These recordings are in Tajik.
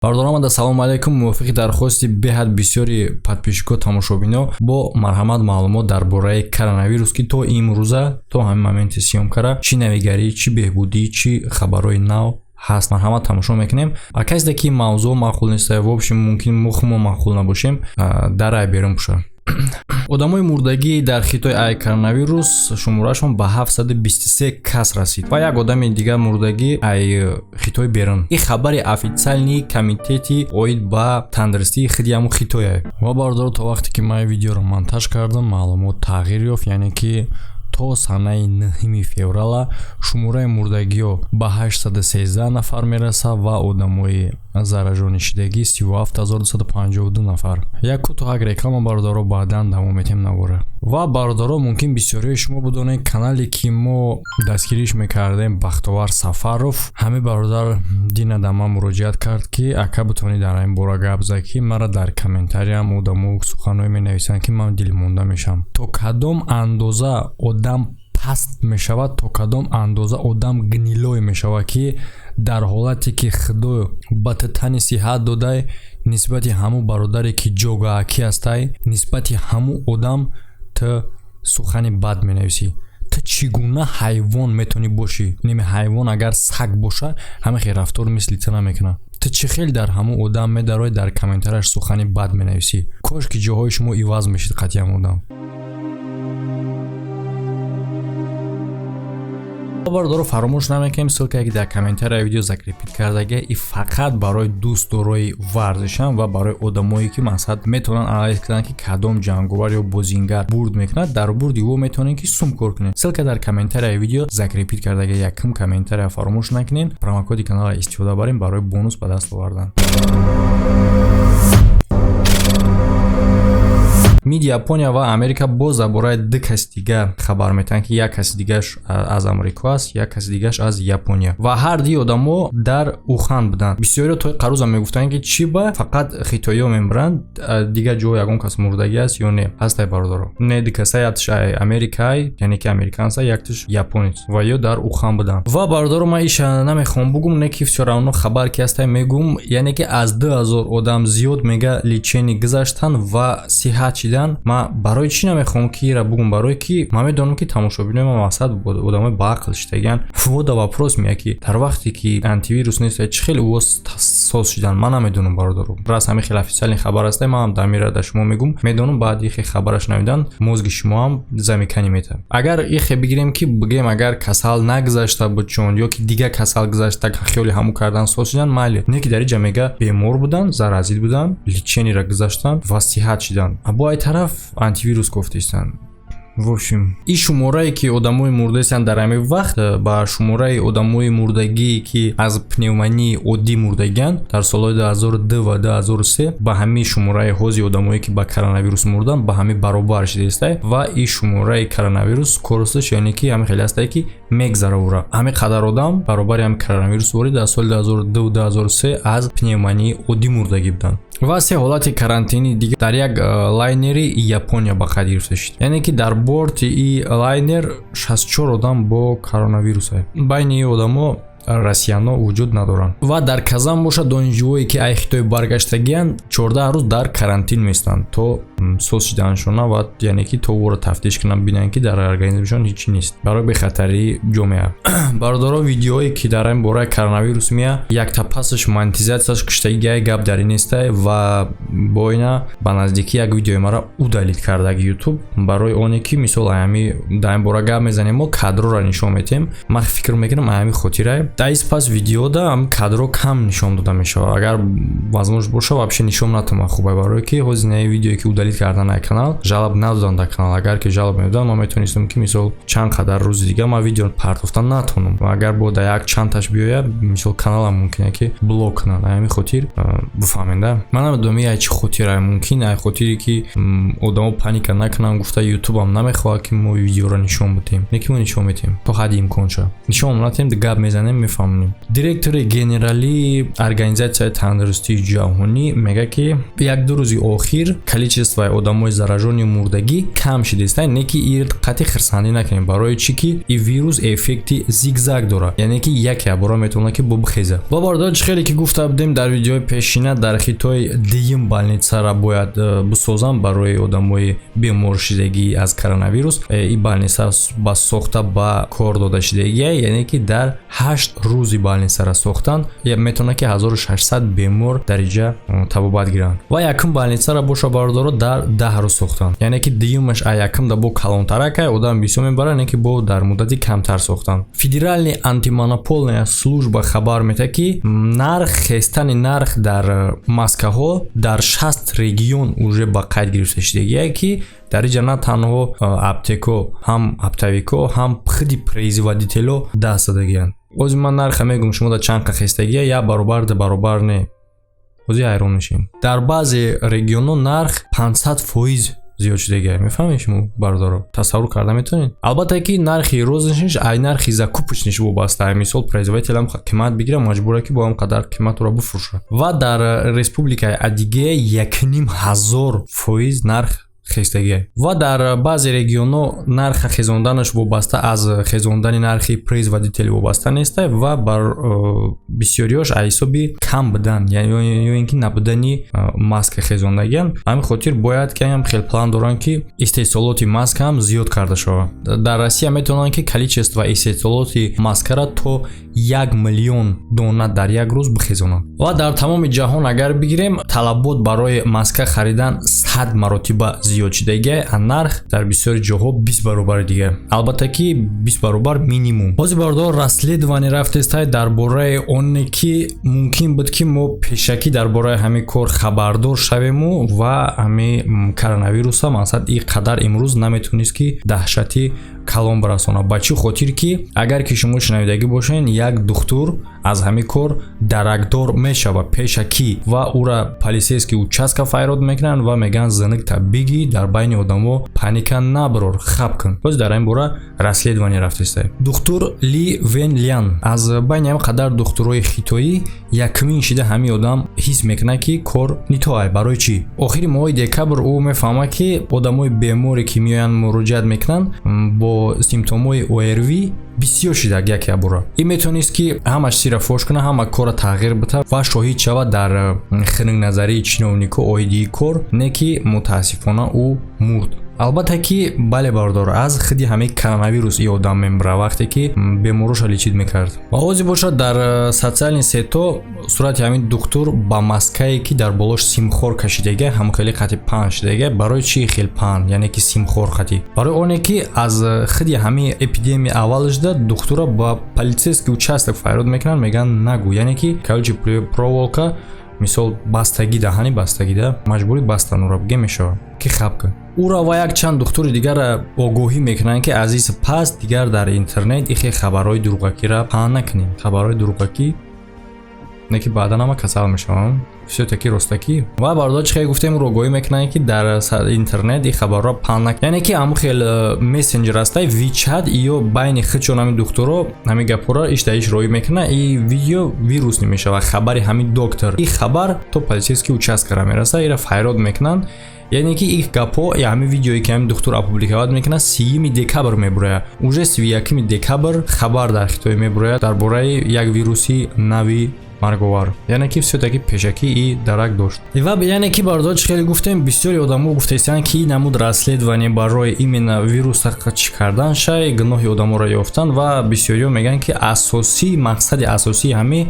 Бародаромада, салому алайкум. Мувофиқи дархости беҳад бисёри подписчико, тамошобино, бо марҳамат, маълумот дар бораи коронавирус, ки то имрӯза, то ҳамин моменти съёмкара, чӣ навигарӣ, чӣ беҳбудӣ, чӣ хабарҳои нав ҳаст, марҳамат, тамошо мекунем. А касе ки мавзӯъ маъқул нест, в общем, мумкин мо хумо маъқул набошем, дар рай берун пуша. Одамои мурдагӣ дар Хитой ай коронавирус шуморашон ба 723 кас расид ва як одами дигар мурдагӣ ай Хитой берун. Ин хабари официальный комитети оид ба тандурустии худи ҳамун Хитое. Ва, бародаро, то вақте ки ман видеоро монтаж кардам, маълумот тағйир ёфт, яъне ки то санаи 9 феврала шумораи мурдагиҳо ба 813 нафар мерасад ва одамои заражонишидагӣ 37 252 нафар. Як кӯтоҳак реклама, бародаро, баъдан давом метем навора. Ва, бародаро, мумкин бисёриҳои шумо бидонед, канале ки мо дастгириш мекардем, Бахтовар Сафаров, ҳамин бародар дина да ман муроҷиат кард, ки ака, битавонӣ дар ин бора гап зад, ки мара дар комментариям одамо суханҳое менависанд, ки ман дилмонда мешавам. То кадом андоза одам паст мешавад, то кадом андоза одам гнилой мешавад, ки дар ҳолате ки Худо ба ту тани сиҳат додай, нисбати ҳамун бародаре ки ҷогаакӣ ҳастай, нисбати ҳамун одам ту сухани бад менависӣ? Ту чӣ гуна ҳайвон метавонӣ бошӣ? Неми ҳайвон агар саг боша, ҳамин хел рафтор мисли ту намекунад. Ту чӣ хел дар ҳамун одам медарои, дар комментарияш сухани бад менависӣ? Кош ки ҷоҳои шумо иваз мешид қатъи ҳамун одам. Бародаро, фаромӯш намекунем, ссылкае ки дар комментария видео закрепить кардагия, и фақат барои дӯстдорои варзишам ва барои одамое ки мақсад метавонанд анализ кунанд, ки кадом ҷанговар ё бозингар бурд мекунад, дар бурди ӯ метавонед ки сум кор кунед. Ссылка дар комментарияи видео закрепить кардагия, якум комментария. Фаромӯш накунед, промокоди каналро истифода барем барои бонус ба даст овардан. МИД Япония ва Америка боз дар бораи ду каси дигар хабар метиҳанд, ки як каси дигааш аз Амрико аст, як каси дигааш аз Япония, ва ҳар дуи одамо дар Ухан буданд. Бисёриҳо то қаруза мегуфтанд, ки чӣ ба фақат хитоиҳо мемиранд, дигар ҷо ягон кас мурдагӣ аст ё не. Ҳастай, бародаро, не, ду каса, якташ Америкай, яъне ки американца, якташ японец, ва ё дар Ухан буданд. Ва, бародаро, ман иша намехоҳам бугум, не ки всё равно хабар ки ҳастай, мегум, яъне ки аз 2000 одам зиёд, мега, лечение гузаштанд ва сиҳат шидан. Ман барои чӣ намехоҳам ки ира бугум? Барое ки ман медонам, ки тамошобинои ман мақсад одамои баақл шидагиан. Вода вопрос меяд, ки дар вақте ки антивирус нест, чӣ хеле ӯ соз шидан? Ман намедонам, бародаро. Рас ҳамин хеле официальный хабар аста, ман ҳам дамира да шумо мегум. Медонам, баъд ихе хабараш навидан, мозги шумо ҳам замикани метавад. Агар ихе бигирем, ки бигем, агар касал нагузашта буд чун ё ки дигар касал гузашта, хиёли ҳамун кардан, соз шидан, майли. Не ки дар инҷа мега, бемор буданд, заразит буданд, лечениеро гузаштанд ва сиҳат шиданд. Бо ай тараф антивирус гуфтистанд. В общем, ин шуморае ки одамои мурдаистанд дар ҳамин вақт ба шумораи одамои мурдагие ки аз пневмонияи оддӣ мурдагианд дар солҳои 2002 ва 2003, ба ҳамин шумораи ҳози одамое ки ба коронавирус мурданд, ба ҳамин баробар шидаистай. Ва ин шумораи коронавирус коросташ, яъне ки ҳамин хеле ҳастае, ки мегзара ура. Ҳамин қадар одам баробари ҳамин коронавирус ворид дар соли 2002 2003 аз пневмонияи оддӣ мурдагӣ буданд. Ва се ҳолати карантини дигар дар як лайнери Япония ба қайд гирифта шуд, яъне ки дар борти и лайнер 64 одам бо коронавирус. Байни ин одамо россияно вуҷуд надоранд. Ва дар Казан бошад, донишҷӯое ки ай Хитой баргаштагиянд, 14 рӯз дар карантин местанд то соз шиданашона ва яъне ки то ӯро тафтиш кунанд, бинанд, ки дар организмшон ҳеҷ нест, барои бехатарии ҷомеа. Бародаро, видеое ки дар ин бораи коронавирус мея, якта пасаш монетизатсияш куштагиай, гап дар ин нестай. Ва бо ина ба наздикӣ як видеои мара удалить кардаги Ютуб, барои оне ки мисол аями дар ин бора гап мезанем, мо кадрора нишон метиҳем. Ман фикр мекунам, аями хотирае дар ис пас видеода ам кадро кам нишон дода мешавад. Агар возможно боша, вообще нишон натама, хубай, барое ки ҳозир на видеое ки удалить кардан ай канал, жалоб надоданд дар канал. Агар ки жалоб медоданд, ман метавонистам, ки мисол чанд қадар рӯзи дига ман видео партофтан натонам. Агар бо да як чандташ биёяд, мисол каналам мумкине ки блок кунанд. Ай ҳамин хотир бифаҳмед да, ман намедонам ай чӣ хотир, ай мумкин ай хотире ки одамо паника накунанд гуфта, Ютубам намехоҳад, ки мо видеоро нишон бидиҳем. Не ки мо нишон медиҳем, то ҳадди имконша нишон натиҳем, гап мезанем. мефаҳмонем. Директори генералии Организатсияи тандурустии ҷаҳонӣ мегӯяд, ки як-ду рӯзи охир количествои одамои заражённый, мурдагӣ кам шидааст, не ки ир қатъи хирсандӣ накунем. Барои чӣ ки и вирус эффекти зигзаг дорад, яъне ки яке бора метавонад, ки бубхеза. Ва, бародар, чӣ хеле ки гуфта будем дар видеои пешина, дар Хитой дуюм больницара бояд бисозанд барои одамои беморшидагӣ аз коронавирус. И больница ба сохта ба кор дода шидагия, яъне ки дар 8 рӯзи больницара сохтанд, метавонад, ки 1600 бемор дар иҷа табобат гиранд. Ва якум больницара боша, бародаро, дар 10 рӯз сохтанд, яъне ки дуюмаш а якум да бо калонтаракай, одам бисёр мебарад, яъне ки бо дар муддати камтар сохтанд. Федеральный антимонопольная служба хабар метаҳад, ки нарх, хестани нарх дар маскаҳо дар 60 регион уже ба қайд гирифта шудагие, ки дар иҷа на танҳо аптеко, ҳам оптовико, ҳам худи производитело даст задагиянд. Ози ман нарха мегӯм, шумо дар чанд қа хестагия, як баробар, ду баробар не, ҳозир ҳайрон мешем. Дар баъзе регионҳо нарх 500% зиёд шудагия. Мефаҳмед шумо, бародаро, тасаввур карда метавонед? Албатта ки нархи розничныйш ай нархи закупочныйш вобаста. Мисол, производителам қимат бигира, маҷбура, ки бо ҳам қадар қиматро бифурӯшад. Ва дар республикаи Адигея 1500% нарх хестагия. Ва дар баъзе регионҳо нарха хезонданаш вобаста аз хезондани нархи производители вобаста неста ва бар бисёриёш аз ҳисоби кам будан ё ин ки набудани маска хезондагиан. Ҳамин хотир бояд ки ҳам хел план доранд, ки истеҳсолоти маска ҳам зиёд карда шавад. Дар Россия метавонанд, ки количество истеҳсолоти маскара то 1 миллион дона дар як рӯз бихезонанд. Ва дар тамоми ҷаҳон агар бигирем, талабот барои маска харидан 100 маротиба зиёд шудагия, а нарх дар бисёри ҷоҳо 20 баробари дигар. Албатта ки 20 баробар минимум. Ҳозир, бародар, расследование рафтестай дар бораи оне ки мумкин буд, ки мо пешакӣ дар бораи ҳамин кор хабардор шавему ва ҳамин коронавируса мақсад и қадар имрӯз наметавонист, ки даҳшати калон барасонад. Ба чӣ хотир ки агар ки шумо шунавидагӣ бошед, як духтур аз ҳамин кор даракдор мешавад пешакӣ ва ӯра полицейский участка файрод мекунанд ва мегӯянд: «Зиныкта бигӣ, дар байни одамо паника набарор, хаб кун». Боз дар ин бора расследование рафтеста. Духтур Ли Вен Лян аз байни ҳам қадар духтурои хитоӣ якумин шида ҳамин одам ҳис мекунад, ки кор не то ай. Барои чӣ? Охири моҳи декабр ӯ мефаҳмад, ки одамои беморе, ки меоянд, муроҷиат мекунанд бо симптомҳои ОРВИ, бисёр шидаг яке бора. Ин метавонист, ки ҳамаш сира фош кунад, ҳама корро тағйир бита ва шоҳид шавад дар хунукназарии чиновнико оидии кор, не ки мутаассифона ӯ мурд. Албатта ки бале, бародор, аз худи ҳамин коронавирус и одам мемра, вақте ки бемороша лечить мекард. Ва ҳозир бошад, дар социальный сетьо сурати ҳамин духтур ба маскае, ки дар болош симхор кашидага, ҳамон хеле қати паҳн шидага. Барои чӣ хел паҳн, яъне ки симхор қатӣ? Барои оне ки аз худи ҳамин эпидемия аввал шуда, духтура ба полицейский участок файрод мекунанд, мегӯянд: «Нагӯ». Яъне ки колючий проволока, мисол, бастагӣ, даҳани бастагида маҷбурӣ бастанура биге мешавад, ки хаб кун. Ӯро ва якчанд духтури дигарра огоҳӣ мекунанд, ки аз ин пас дигар дар интернет ихе хабарҳои дурӯғакира паҳн накунем. Хабарҳои дурӯғакӣ не, ки баъдан ҳама касал мешаванд, всё-таки ростакӣ. Ва, бародар, чӣ хел гуфтем, ӯро огоҳӣ мекунанд, ки дар интернет ин хабарҳоро паҳн накунем. Яъне ки ҳамун хел мессенҷер ҳастай, WeChat, ё байни худшон ҳамин духтуро ҳамин гапҳоро иш да иш роӣ мекунад. И видео вирусный мешавад, хабари ҳамин доктор. И хабар то полицейский участкара мерасад, ира файрод мекунанд. Яъне ки ин гапҳо, ҳамин видеое, ки ҳамин духтур опубликовать мекунад, 30-юми декабр мебурояд. Уже 31-уми декабр хабар дар Хитой мебурояд дар бораи як вируси нави марговар. Яъне ки всё-таки пешакӣ и дарак дошт. Ва яъне ки, бародар, чӣ хеле гуфтем, бисёри одамо гуфтаистанд, ки намуд расследование барои именно вируса чӣ кардан шай, гуноҳи одаморо ёфтан. Ва бисёриҳо мегӯянд, ки асосӣ, мақсади асосии ҳамин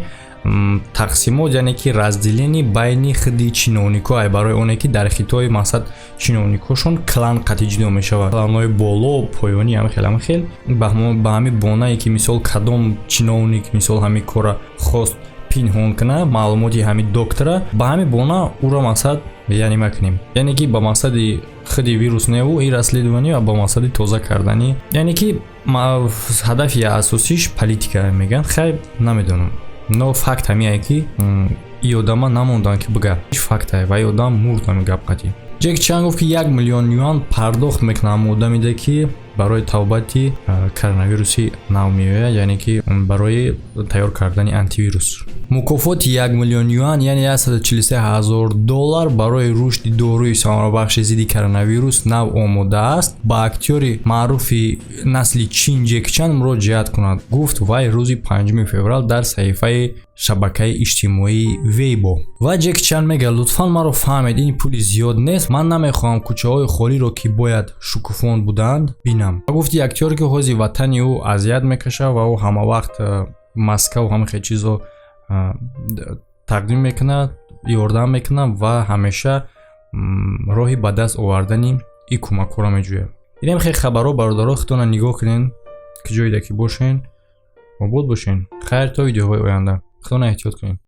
тақсимот, яъне ки разделение байни худи чиновнико ай, барои оне ки дар Хитои мақсад чиновникошон клан қатъи ҷудо мешавад, кланҳои боло, поёнӣ, ҳамин хел, ҳамин хел. Ба ҳамин бонае ки мисол кадом чиновник, мисол, ҳамин кора хост пинҳон кунад, маълумоти ҳамин доктора, ба ҳамин бона ӯро мақсад яъне макунем. Яъне ки ба мақсади худи вирус неву и расследование ба мақсади тоза кардани, яъне ки ҳадафи асосиш политика мегӯянд. Хай, намедонам, но факт ҳамиае, ки и одама намонданд, ки бига фактае, ва и одам мурд ҳамин гап қатъи. Ҷек Чан гуфт, ки 1 миллион юан пардохт мекунад ҳамон одамиде, ки барои табобати коронавируси нав меояд, яъне ки барои тайёр кардани антивирус. Мукофоти 1 миллион юан, яъне 143 ҳазор доллар, барои рушди доруи самарабахши зидди коронавирус нав омода аст, ба актёри маъруфи насли Чин Ҷек Чан муроҷиат кунад, гуфт вай рӯзи 5 феврал дар саҳифаи шабакаи иҷтимоии Вейбо. Ва Ҷек Чан мегӯяд: «Лутфан маро фаҳмед, ин пули зиёд нест. Ман намехоҳам кӯчаҳои холиро, ки бояд шукуфон буданд, бинам». Ва гуфти актёре, ки ҳозир ватани ӯ азият мекашад ва ӯ ҳамавақт маскаву ҳама хел чизо тақдим мекунад, ёрдам мекунад ва ҳамеша роҳи ба даст овардани ин кӯмакҳоро меҷӯяд. Инам хеле хабарҳо, бародаро. Худтона нигоҳ кунед, ки ҷойда ки бошен, обод бошен. Хайр, то видеоҳои оянда, худтона эҳтиёт кунед.